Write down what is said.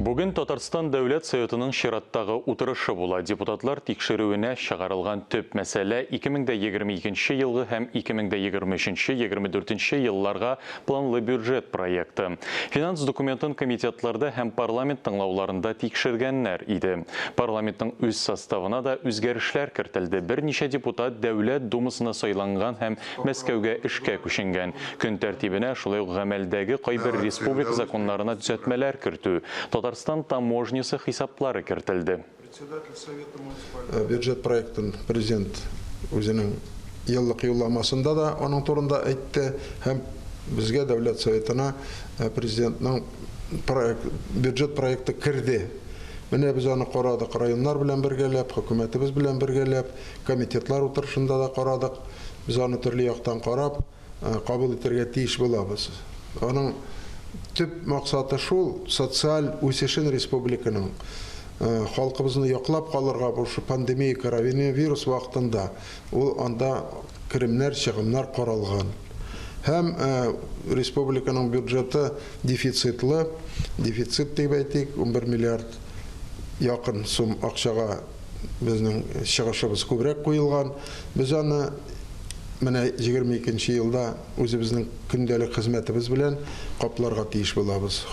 Бүген Татарстан Дәүләт Советының чираттагы утырышы була. Депутатлар тикшерүенә чыгарылган төп мәсьәлә, 2022 елгы һәм 2023-24 елларга планлы бюджет проекты. Финанс документын комитетларда һәм парламент тыңлауларында тикшергәннәр иде. Парламентның үз составына да үзгәрешләр кертелде, берничә депутат Дәүләт Думасына сайланган һәм Мәскәүгә эшкә күченгән. Көн тәртибенә шулай ук гамәлдәге кайбер республика законнарына төзәтмәләр кертү, Татарстан таможнясы хисаплары кертелде. Бюджет проектын Президент үзенең еллык юлламасында да аның турында әйтте һәм безгә, Дәүләт Советына, Президентның проект, бюджет проекты керде. Менә без аны карадык районнар белән бергәләп, хөкүмәтебез белән бергәләп, комитетлар утырышында да карадык. Без аны төрле яктан карап, кабул итәргә тиеш булабыз. Аның төп максаты шул, социаль үсешен республиканың, халкыбызны яклап калырга бу шушы пандемия, коронавирус вакытында ул анда керемнәр, чыгымнар каралган. Һәм республиканың бюджеты дефицитлы, дефицит дип әйтик, 11 миллиард якын сум акчага безнең чыгышыбыз күбрәк куелган. Без аны менә 22 нче елда үзебезнең көндәлек хезмәтебез белән капларга тиеш булабыз.